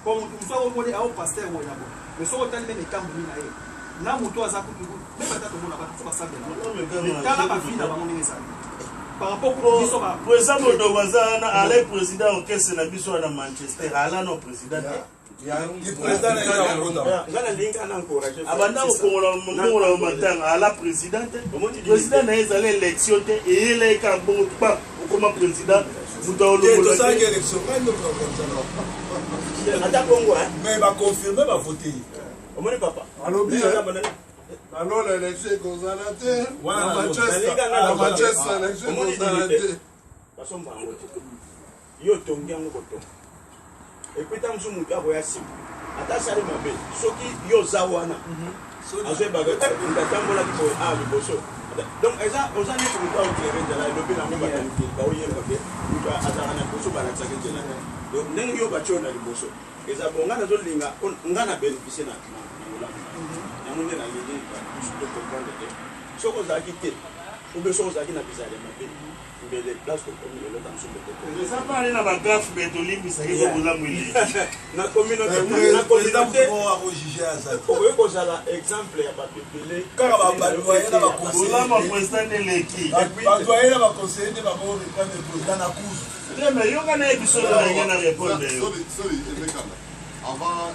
Po mutu mosusu akomoni ao pasteur boye na boye, mais soki otali meme etamboli na ye na mutu aza kutu meme ata tomona bato mosusu basambela, mais tala ba vie na bango ndenge ezali par rapport kutu biso ba Président Modogo aza wana, alain président orchestre na biso wana Manchester, ala no président te. Abanda kokongola mbongo na matanga, ala président te. Président na ye ezala élection te, eyela ye kaka bongo pa okoma président, moto aolongola. Ata bongo. Mais baconfirme, bavote ye. Omoni papa. Alobi nalola élection ekozala te na Manchester, na Manchester élection ekozala te. Basomba yango te, yo otongi yango kotonga. Et puis ntango mosusu moto akoya nsima, ata asali mabe, soki yo oza wana, azoyebaka moto atambolaki boye awa liboso. Donc eza oza neti moto aoclaire nzela. Elobi nango bato ya mikili baoyemba ke moto azalaka na liboso, balakisaka nzela. Donc ndenge yo batio na liboso eza bon. Ngai nazolinga nga na bénéficie na bolamu yango nde nalingi bato to comprendre te. Soki ozalaki te ube, soki ozalaki na bizali ya mabe, mbele place tokomi lelo ta mosusu mbele. Eza pale na bagafe, me tolimbisaki po bolamu eleki. Na communauté, na communauté. Akojuge aza te. Okoki kozala exemple ya bato ebele. Kaka badoyen na Bolamu ya président nde eleki. Badoyen na baconseiller nde bako reprendre président na kuzu. Te, me yoka na ye biso na ndenge na répondre yo. Sorry, sorry, Emekanda. Avant,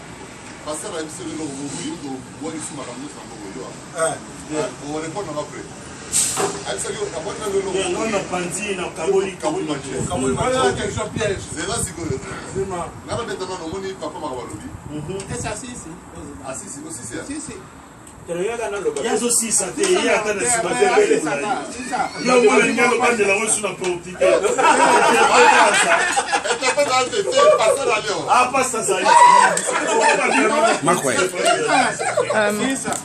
pasteur a biso lelo oyo yo obwakisi makambo nyonso na mbongo yo. Orépondre nanga après. Ayebisaki abwaki na lelo. Yango na panzi na kaboli. Kaboli Manchester. Wana question piège. Zela sikoyo. Nga nabeta nano, omoni papa makambo alobi. Asisi, osisi ya? Toyaka naloba. Ye azosisa te, ye ata na nsima te yo mwana lingi alobandela ngo su na portugais. Interprète te te, pasteur Alion. Ah, pasta azali. Makwe.